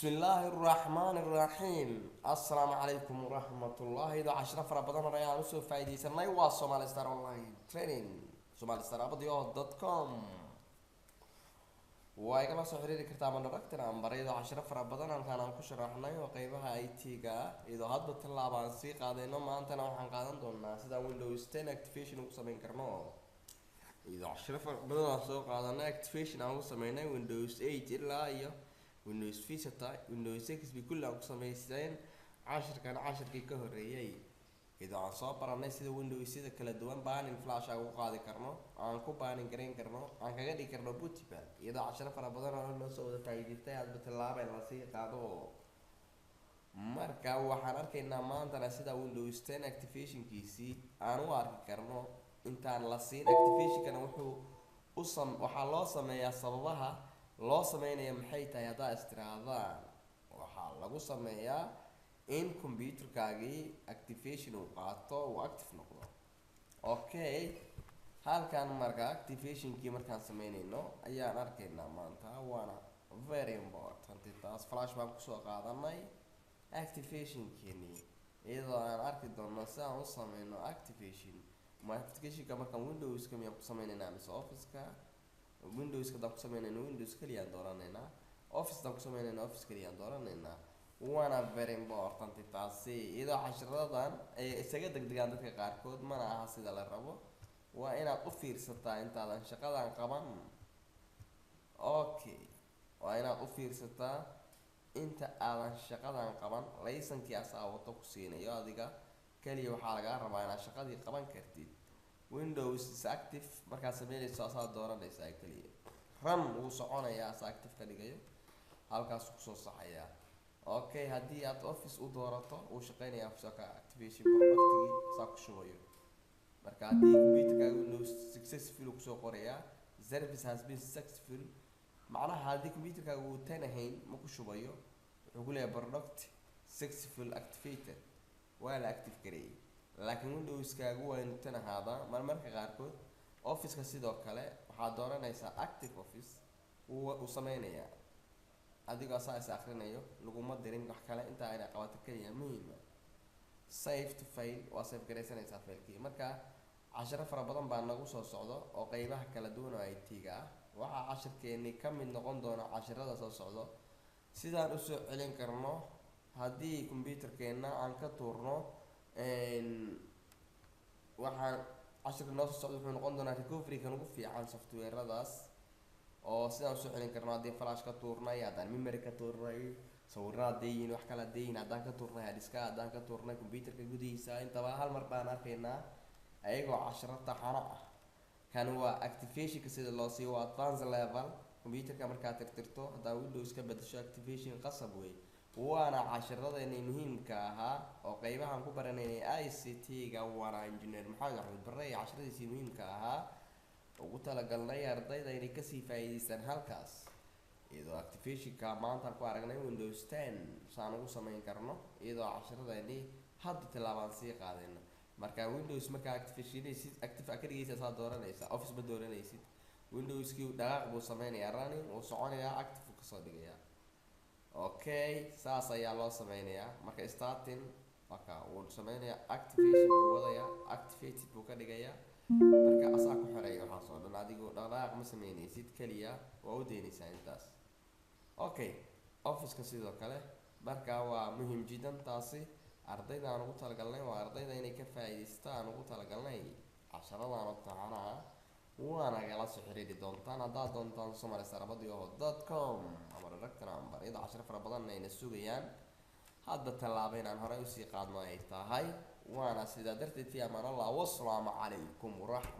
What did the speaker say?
Bismillaahi raxmaani raxiim. Assalaamu calaykum waraxmatullaahi. Iyadoo cashiro fara badan hore aan usoo faa'iidaysanay, waa Somali Star Online Training, somalistar@yahoo.com. Waa igala soo xiriiri kartaa ama direct number. Iyadoo cashiro fara badan halkaan aan ku sharaxnay oo qeybaha IT-ga ah, iyadoo hadba tallaaba aan sii qaadayno, maantana waxaan qaadan doonaa sidaan Windows 10 activation ugu sameyn karno. Iyadoo cashiro fara badan aan soo qaadanay, activation aan ugu sameynay Windows 8 ilaa iyo Windows Vista, Windows XP, kulli aan ku samaysteen cashirkan cashirkii ka horreeyay, iyadoo aan soo baranay sida Windowsyada kala duwan burning flash aan ugu qaadi karno, aan ku burning garayn karno, aan kaga dhigi karno bootable. Iyadoo cashiro fara badan oo noo soo wada faa'iidaystay, hadba tallaaba in lasii qaado. Marka waxaan arkaynaa maantana sida Windows 10 activationkiisii aan u arki karno intaan la siin activationkana. Wuxuu u sam waxaa loo sameeyaa, sababaha loo sameynaya maxay tahay haddaa istiraadaan? Waxaa lagu sameeyaa in computerkaagii activation uu qaato, uu active noqdo. Okay, halkan marka activationkii markaan sameynayno ayaan arkaynaa maanta, waana very important taas. Flash baan kusoo qaadanay activationkeeni, iyadoo aan arki doono si aan u sameyno activation. Ma activationka markaan Windowska miyaan ku sameyneynaa mise Officeka? Windowska haddaan ku sameynayno, Windows keliyaan dooranaynaa. Office haddaan ku sameynayno, Office keliyaan dooranaynaa. Waana very important taasi. Iyadoo cashiradan ay isaga degdegaan dadka qaarkood, mana aha sida la rabo. Waa inaad u fiirsataa intaadan shaqadan qaban. Okay, waa inaad u fiirsataa inta aadan shaqadan qaban. Laysankii asaa wato ku siinayo, adiga keliya waxaa lagaa rabaa inaad shaqadii qaban kartid. Windows is active markaad sameynayso, asaa dooranaysaa keliya. Run wuu soconayaa, asaa active ka dhigayo, halkaas kusoo saxayaa. Okay, haddii aad Office u doorato, wuu shaqeynaya Office ka activation productigii saa ku shubayo. Marka haddii computerkaaga Windows successful uu kusoo qorayaa, "Service has been successful". Macnaha haddii computerkaaga uu 10 ahayn, ma ku shubayo. Wuxuu ku leeyahay "Product successful activated", waa la active gareeyay. Laakiin Windowskaagu waa inuu 10 ahaadaa. Marmarka qaarkood Officeka sidoo kale waxaad dooranaysaa active Office, wuu sameynayaa adigoo saa is akrinayo, laguma dirin wax kale, intaa inay qabato keliya muhiima. Save to file, waa save garaysanaysaa filekii. Marka casharo fara badan baa nagu soo socdo oo qeybaha kala duwan oo IT-ga ah. Waxaa cashirkeeni ka mid noqon doona cashirada soo socdo sidaan usoo celin karno haddii computerkeena aan ka tuurno. Waxaan cashirka noo soo socdo wuxuu noqon doonaa recovery-kan ugu fiican software-adaas, oo sidaan usoo celin karno haddii flash ka tuurnay, haddaan memory ka tuurnay, sawirra hadday yihiin, wax kale hadday yihiin, haddaan ka tuurnay hard diska, haddaan ka tuurnay computerka gudihiisa. Intaba hal mar baan arkaynaa ayagoo cashiro taxano ah. Kan waa activationka sida loo siiyo, waa advance level. Computerka markaad tirtirto, haddaa Windows ka bedesho, activation qasab wey. Waana cashiradeenii muhiimka ahaa oo qeybahan ku baranaynay ICT-ga. Waana Engineer Maxamed Axmed Barre iyo casharadiisii muhiimka ahaa ugu talagalnay ardayda inay kasii faa'iideystaan halkaas. Iyadoo activationka maantaan ku aragnay Windows 10 saan ugu sameyn karno, iyadoo cashiradeenii hadda tilaabaan sii qaadayno. Marka Windows markaa activationaysid, active ka dhigaysa, saa dooranaysa. Office ma dooranaysid. Windowskii dhaqaaq buu sameynayaa, running wuu soconayaa, active buu kasoo dhigayaa. Okay, saas ayaa loo sameynayaa. Marka starting marka wuu sameynayaa, activation buu wadayaa, activated buu ka dhigayaa. Marka asaa ku xiraya waxaas oo dhan, adigu dhaqdhaqaaq ma sameynaysid, keliya waa u deynaysaa intaas. Okay, Officeka sidoo kale. Marka waa muhiim jiddan taasi. Ardayda aan ugu talagalnay waa ardayda inay ka faa'iidaystaan aan ugu talagalnay casharadan oo taxanaha. Waana kala soo xiriiri doontaan haddaad doontaan somalistar@yahoo.com ama direct number. Iyadoo casharo fara badan ayna sugayaan, hadda tallaabo inaan horey usii qaadno ay tahay. Waana sidaa darteed. Fi amaan Allah, wasalaamu calaykum waraxmat.